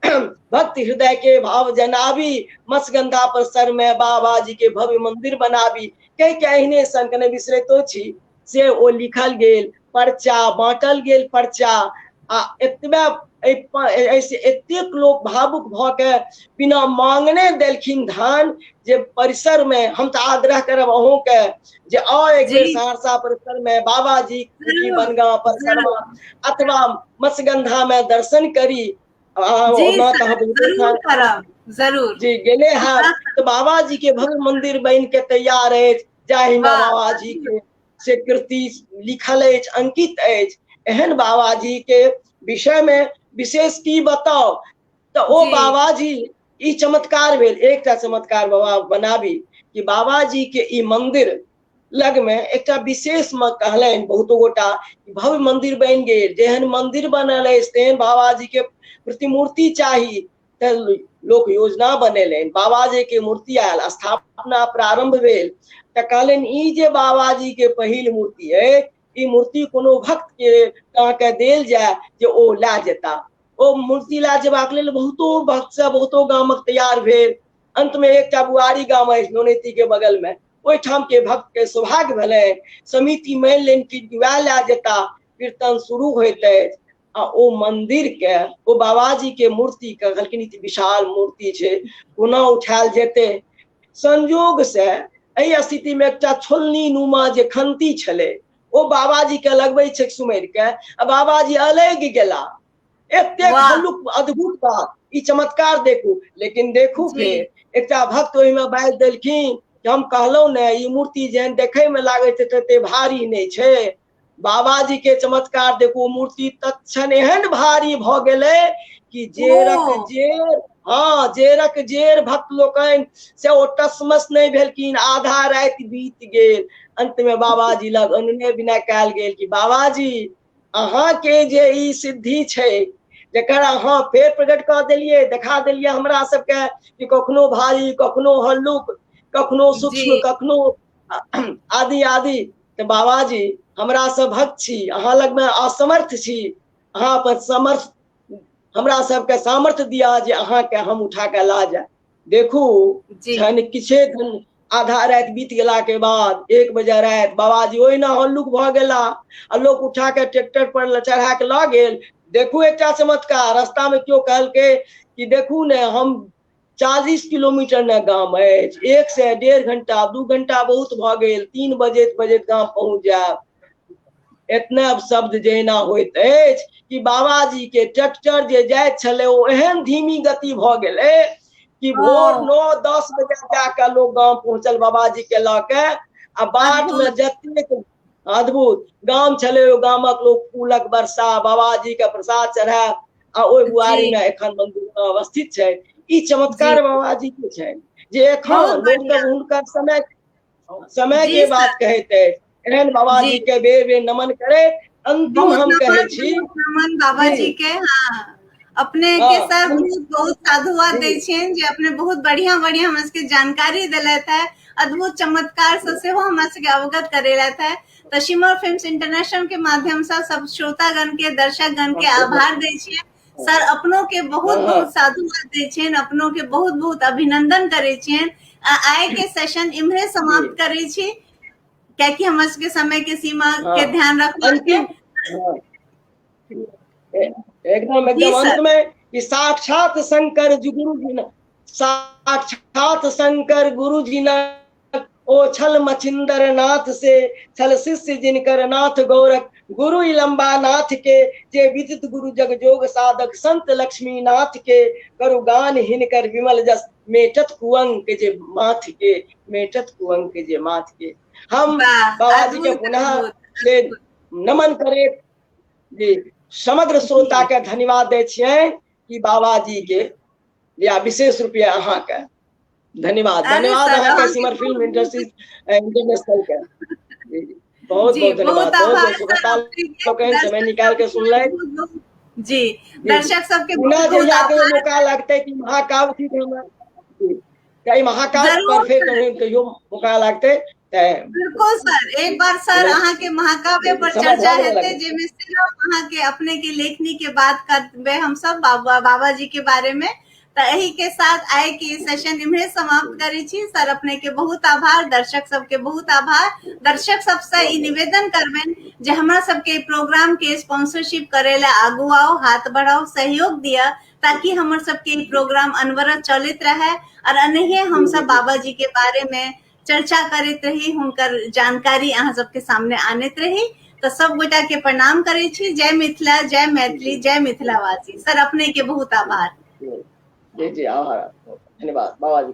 भक्त हृदय के भाव जनाबी, मत्स्यगंधा परिसर में बाबा जी के भव्य मंदिर बनाबी। कह के एहने सन कने बिसरैतो छी से ओ लिखल गेल पर्चा, बांटल गेल पर्चा, आ एतबे ऐसे एतेक लोक भावुक भऽ के बिना मांगने देलखिन धान जे परिसर में। हम तऽ आग्रह करब अहूँ के जे आओ एक बेर सहरसा परिसर में बाबा जी की बनगांव परिसर में अथवा मत्स्यगंधा में दर्शन करी। जरूर जी गेले हैं तो बाबा जी के भव्य मंदिर बन के तैयार अछि, जाहि में बाबा जी के से कृति लिखल अछि, अंकित अछि। एहन बाबा जी के विषय में विशेष की बताओ। तऽ ओ बाबा जी ई चमत्कार भेल। एकटा चमत्कार बाबा बनाबी कि बाबा जी के ई मंदिर लग में एकटा विशेष में कहलनि बहुतो गोटा भव्य मंदिर बनि गेल, जेहन मंदिर बनल अछि तेहन बाबा जी के प्रतिमूर्ति चाही। तऽ लोक योजना बनेलनि, बाबा जी के मूर्ति आयल, स्थापना प्रारंभ भेल। तऽ कहलनि ई जे बाबा जी के पहिल मूर्ति अछि, ई मूर्ति कोनो भक्त के अहाँके देल जाय जे ओ लए जेता। ओ मूर्ति लए जेबाक लेल बहुतो भक्त सब बहुतो गामक तैयार भेल। अंत में एकटा बुआरी गाम अछि नौनेती के बगल में, ओहिठाम के भक्त के सौभाग्य भेलनि, समिति मानि लेलनि कि वएह लए जेता। कीर्तन शुरू होइत अछि आ ओ मंदिर के, ओ बाबाजी के मूर्ति के कहलखिन ई विशाल मूर्ति छै, कोना उठायल जेतै। संजोग से एहि स्थिति में एकटा छोलनी नुमा जे खंती छलै ओ बाबाजी के लगबै छै सुमरि के आ बाबाजी अलगि गेला। एतेक हल्लुक अद्भुत बात, ई चमत्कार देखू। लेकिन देखू फेर एकटा भक्त ओहिमे बाजि देलखिन कि हम कहलहुँ ने ई मूर्ति जेहन देखै में लागै छै तते भारी नहि छै। बाबाजी के चमत्कार देखू, मूर्ति तत्क्षण एहन भारी भऽ गेलै कि जेरक जेर, हाँ जेरक जेर भक्त लोकनि से ओ टसमस नहि भेलखिन। आधा राति बीत गेल। अंत में बाबाजी लग अनुनय विनय कयल गेल कि बाबाजी अहाँके जे ई सिद्धि छै जकर अहाँ फेर प्रकट कऽ देलियै, देखा देलियै हमरा सबके कि कखनो भारी, कखनो हल्लुक, कखनो सूक्ष्म, कखनो आदि आदि, तऽ बाबाजी हमरा सब भक्त छी, अहाँ लगमे असमर्थ छी, अहाँ अपन समर्थ हमरा सबके सामर्थ्य दिया जे अहाँके हम उठा के ला जाय। देखू छनि किछे दिन आधा राति बीत गेला के बाद 1 बजे राति बाबाजी ओहिना हल्लुक भऽ गेला आ लोक उठा के ट्रैक्टर पर चढ़ा के लऽ गेल। देखू एकटा चमत्कार, रास्ता में केओ कहलकै कि देखू ने हम 40 किलोमीटर ने गाम अछि, 1 से 1.5 घंटा 2 घंटा बहुत भऽ गेल, 3 बजैत बजैत गाम पहुँच जायब। एतना शब्द जहिना होइत अछि कि बाबाजी के ट्रैक्टर जे जाइत छलै ओ एहन धीमी गति भऽ गेलै कि भोर 9-10 बजे जाके लोग गाम पहुँचल बाबाजी के लऽ के। आ बाट में जतेक अद्भुत गाम छलै ओ गामक लोक फूलक वर्षा, बाबाजी के प्रसाद चढ़ायब आ ओहि बुआरी में एखन मंदिर में अवस्थित छै। ई चमत्कार बाबाजी के छै जे एखन लोक तऽ हुनकर समय समय के बात कहैत अछि। एहन बाबाजी के बेर बेर नमन करे। अंतिम हम कहै छी नमन बाबाजी के। हाँ अपने के सर बहुत बहुत साधुवाद दै छियनि जे अपने बहुत बढ़िया बढ़िया हमरा सबके जानकारी देलथि है, अद्भुत चमत्कार से सेहो हमरा सबके अवगत करेलथि है। तऽ शिमर फिल्म्स इंटरनेशनल के माध्यम से सब श्रोतागण के, दर्शकगण के आभार दै छियनि। सर अपनों के बहुत बहुत साधुवाद दै छियनि, अपनों के बहुत बहुत अभिनंदन करै छियनि। आ आइ के सेशन इम्हरे समाप्त करै छी, कियाकि हमर सबके समय के सीमा के ध्यान रखबाक के। एकदम एकदम अंत में कि साक्षात शंकर गुरु जी, साक्षात शंकर गुरु जी न ओ छल मछिंदर नाथ से छल शिष्य जिनकर नाथ गौरक गुरु लंबा नाथ के जे विदित गुरु जग जोग साधक संत लक्ष्मी नाथ के करु गान हिनकर विमल जस मेटत कुअंक जे माथ के, मेटत कुअंक जे माथ के। हम बाबाजी के पुनः से नमन करे जी समग्र श्रोता के धन्यवाद दै छियनि कि बाबाजी के या विशेष रूपे अहाँ के धन्यवाद। धन्यवाद अहाँ के सिमर फिल्म इंडस्ट्रीज इंटरनेशनल के बहुत बहुत धन्यवाद। बहुत बहुत श्रोता लोकनि समय निकाल के सुनलथि जी। दर्शक सबके पुनः जहिया कहियो मौका लगतै कि महाकाव्य ठीक हमरा कहीं महाकाव्य पर फेर कहियो मौका लगतै। बिल्कुल सर, एक बार सर अहाँ के महाकाव्य पर चर्चा हेतै जेमे सिर्फ अहाँ के अपने के लेखनी के बात करबे हम सब बाबा जी के बारे में। तऽ एहि के साथ आइ के सेशन इम्हरे समाप्त करै छी। सर अपने के बहुत आभार, दर्शक सबके बहुत आभार। दर्शक सबसे ई निवेदन करबनि जे हमरा सबके प्रोग्राम के स्पॉन्सरशिप करे ला आगू आओ, हाथ बढ़ाओ, सहयोग दिया ताकि हमर सबके ई प्रोग्राम अनवरत चलैत रहे और अनहिए हम सब बाबा जी के बारे में चर्चा करैत रही, हुनकर जानकारी अहाँ सबके सामने आनैत रही। तऽ सब गोटा के प्रणाम करै छी। जय मिथिला, जय मैथिली, जय मिथिलावासी। सर अपने के बहुत आभार। जी जी आभार, धन्यवाद बाबा जी।